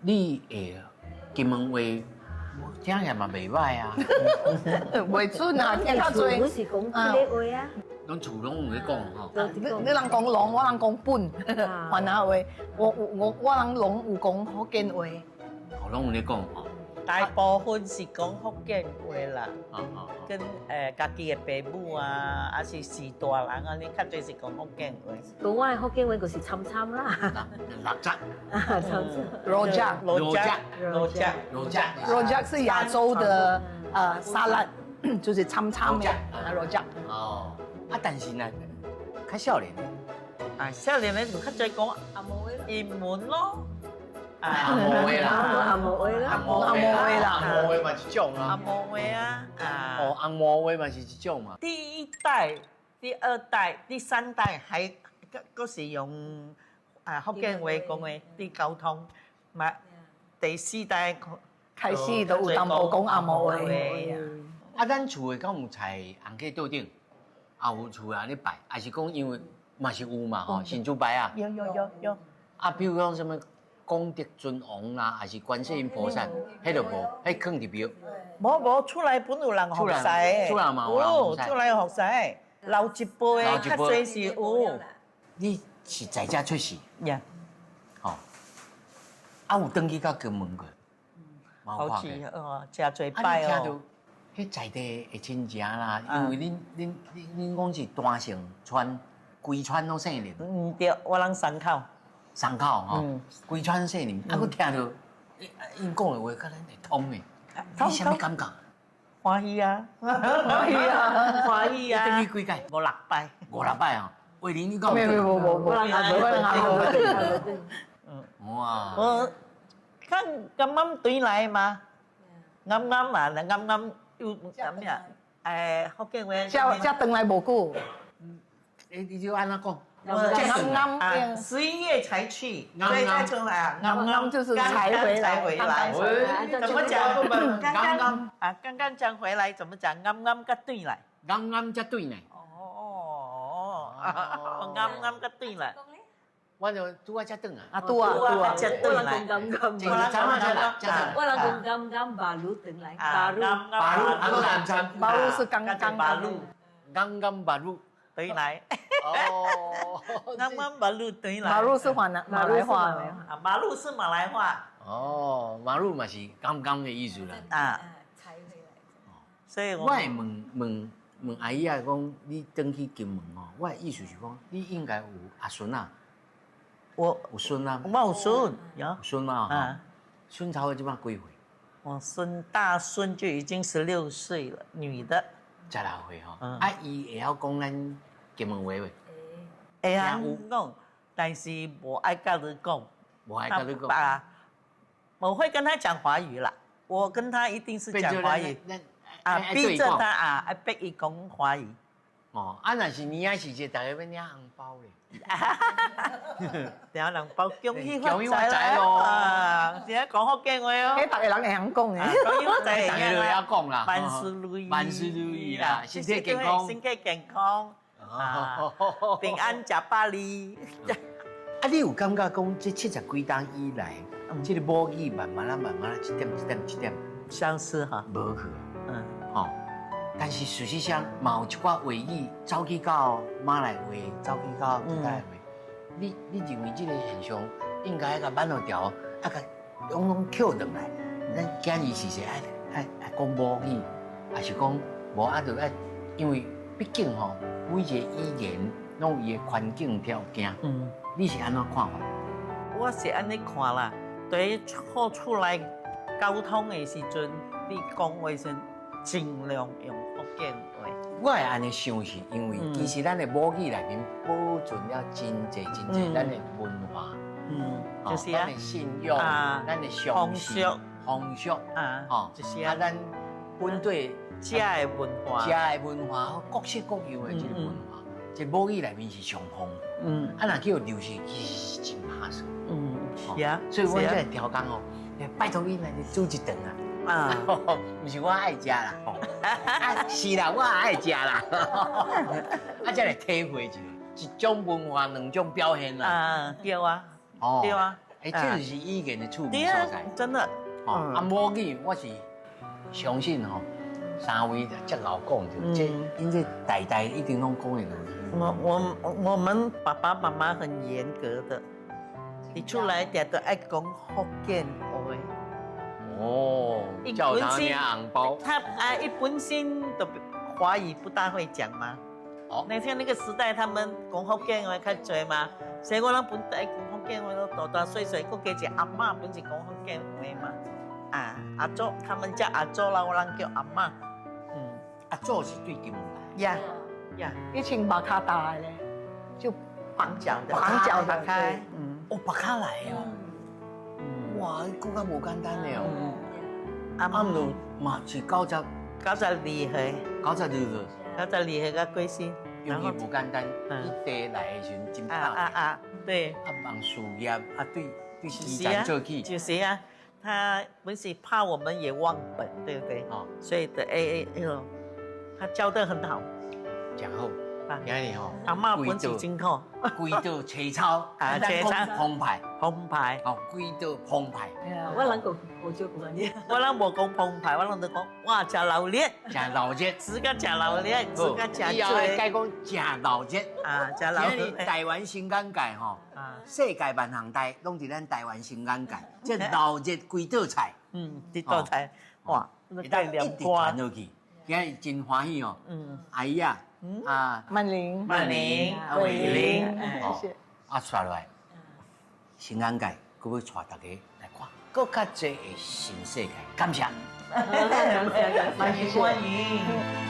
你會金門話聽起來嘛袂䆀啊？袂準啊，聽較濟。我是講這个話啊。攏厝攏有咧講吼。你人講攏，我人講本，番仔話。我人攏有講福建話。哦，攏有咧講吼。大部分是講福建話啦，跟家己的爸母啊，還是序大人啊，你較濟是講福建話。講我的福建話就是參參啦。六扎。啊，參參。 Rojak，Rojak，Rojak，Rojak 是亞洲的沙拉，就是參參的啊，Rojak。哦，啊，但是呢，較少年的，啊，少年的就較濟講英文咯。紅毛話啦，紅毛話啦，紅毛話啦，紅毛話嘛一種啊，紅毛話啊，啊，哦，紅毛話嘛是一種嘛。第一代、第二代、第三代還閣是用啊福建話講的佇溝通，嘛第四代開始都有淡薄講紅毛話。啊，咱厝的敢有菜紅粿桌頂，也有厝的按呢拜，還是講因為嘛是有嘛吼，神主牌啊。有有有有。啊，比如講什麼？功德尊王啦，還是觀世音菩薩，彼就無，彼囥佇廟。無無，厝內本有人服侍的。厝內嘛有人服侍。厝內服侍，老一輩的較濟是有。你是在遮出世？呀。吼。啊，有轉去到金門過。好似哦，誠濟擺哦。彼在地的親情啦，因為恁講是大姓村，規村攏姓林。嗯對，我人三口。三口吼，規村姓林，啊，閣聽著𪜶講的話，佮咱會通的，你啥物感覺？歡喜啊，歡喜啊，歡喜啊！轉去幾擺？五六擺。五六擺啊！慧玲，你講？沒沒無無無，我人無。哇！我看剛剛轉來嘛，啱啱嘛，啱啱又啥物啊？福建話。才才轉來無久。你就按怎講？啱啱11月才去，所以才出來啊。啱啱就是才回來，才回來。怎麼講？剛剛啊，剛剛講回來，怎麼講？啱啱才轉來。啱啱才轉來。哦哦，啱啱才轉來。我就拄仔才轉啊。啊，拄啊拄啊，才轉來。我人講我人講剛剛 baru 轉來， baru baru，啊，閣難參。 baru 是剛剛 baru，剛剛 baru 轉來。哦，啱啱 baru 轉來。 baru 是馬來馬來話。啊，baru 是馬來話。哦，baru 嘛是剛剛的意思啦。啊，才回來。所以我會問問問阿姨啊，講你轉去金門哦，我的意思是講，你應該有阿孫啊。我有孫啊。我有孫，有孫嘛？啊。孫差不多這擺幾歲？我孫大孫就已經16歲了，女的。 16歲吼。啊，伊會曉講咱金門話袂？會曉講，但是無愛佮你講。無愛佮你講。啊，我會跟他講華語啦。我跟他一定是講華語。啊，逼著他啊，愛逼伊講華語。哦，啊，若是年仔時節，大家欲領紅包咧。領紅包，恭喜發財咯！啊，現在講福建話哦。彼逐个人會曉講的。恭喜發財，逐个都會曉講啦。萬事如意。萬事如意啦，身體健康。身體健康。啊，平安食百里。啊，你有感覺講這七十幾冬以來，這个母語慢慢仔、慢慢仔，一點一點、一點消失哈？無去。嗯，吼。但是事實上，嘛有一寡話語走去到馬來話，走去到其他的話。你認為這个現象應該愛共挽落調，啊，共攏攏抾轉來？咱今日是說愛愛愛講母語，還是講無啊？就愛，因為畢竟吼，每一个語言攏有伊的環境條件。嗯，你是按怎看法？我是按呢看啦，對好厝內溝通的時陣，你講話時盡量用福建話。我會按呢想是因為其實咱的母語內面保存了真濟真濟咱的文化，就是啊，咱的信仰，咱的常識、風俗啊，吼，就是啊，咱本地遮的文化，遮的文化，各式各樣的這个文化，這母語內面是上豐。啊，若叫流失，其實是真拍算。是啊，所以我才會調工哦，拜託你來煮一頓啊。啊，毋是我愛食啦，啊是啦，我也愛食啦，啊才來體會一下。一種文化兩種表現啦。啊，對啊，對啊。欸，這就是語言的趣味所在。真的。哦，啊，母語我是相信吼，三位遮𠢕講著，這𪜶這代代一定攏講會落去。我們爸爸媽媽很嚴格的，你出來定都愛講福建話。哦，叫他領紅包。他啊，伊本身都華語不大會講嘛。哦，那像那個時代，他們講福建話較濟嘛，所以我攏本來講福建話，都大大細細，閣加一個阿嬤本是講福建話嘛。啊，阿祖他們叫阿祖啦，我攏叫阿嬤。嗯，阿祖是對金門來。呀呀，以前白跤大的咧，就綁腳的，綁腳的，對。嗯，哦，白跤來哦。哇，閣較無簡單的哦。阿姆嘛是92歲， 92歲， 92歲才過身。因為無簡單，伊第來的時陣真拍。啊啊，對。啊，忙事業啊，對對基層做起。就是啊，他本是怕我們也忘本，對不對？哦，所以的，哎哎呦，他教得很好，真好。今日吼，阿嬤本是真好，規道切操，啊，切操，澎湃，澎湃，哦，規道澎湃。哎呀，我人講好少講呢。我人無講澎湃，我人都講哇，誠鬧熱，誠鬧熱，自個誠鬧熱，自個誠以後該講誠鬧熱啊，誠鬧熱。台灣新眼界吼，世界萬項代攏佇咱台灣新眼界，這鬧熱規道菜，嗯，這道菜，哇，會當一直傳落去，今日真歡喜哦，嗯，阿姨啊。啊，曼玲，曼玲，偉玲，謝謝。啊，帶落來，新眼界，閣欲帶大家來看，閣較濟的新世界，感謝，感謝，感謝，歡迎。